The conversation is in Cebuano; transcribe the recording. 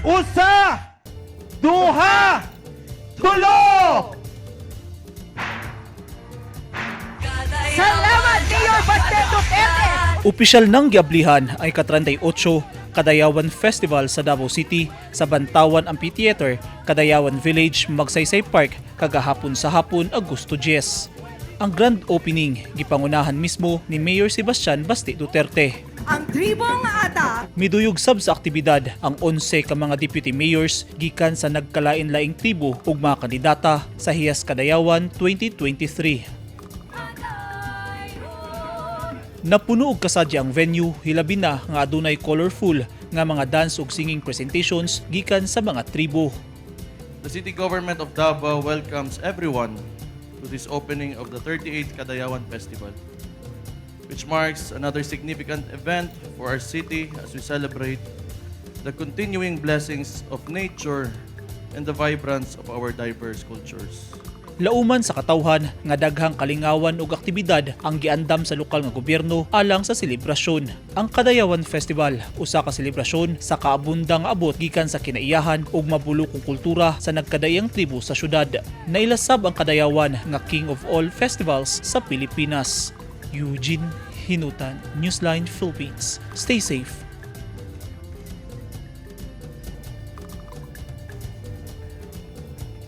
Usa! Duha! Tulo! Salamat, Mayor Baste Duterte! Opisyal nang giablihan ay ka-38 Kadayawan Festival sa Davao City sa Bantawan Amphitheater, Kadayawan Village, Magsaysay Park kagahapon sa hapon, Agosto 10. Ang grand opening gipangunahan mismo ni Mayor Sebastian Baste Duterte. Ang tribong ata Miduyog sab sa aktibidad ang 11 ka mga deputy mayors gikan sa nagkalain-laing tribo ug mga kandidata sa Hiyas Kadayawan 2023. Napuno og kasadya ang venue, hilabi na nga adunay colorful nga mga dance ug singing presentations gikan sa mga tribo. The city government of Davao welcomes everyone to this opening of the 38th Kadayawan Festival, which marks another significant event for our city as we celebrate the continuing blessings of nature and the vibrance of our diverse cultures. Lauman sa katawhan nga daghang kalingawan ug aktibidad ang giandam sa lokal nga gobyerno alang sa selebrasyon. Ang Kadayawan Festival usa ka selebrasyon sa kaabundang abot gikan sa kinaiyahan ug mabulokong kultura sa nagkadaiyang tribo sa syudad. Nailasab ang Kadayawan nga King of All Festivals sa Pilipinas. Eugene Hinutan, Newsline Philippines. Stay safe.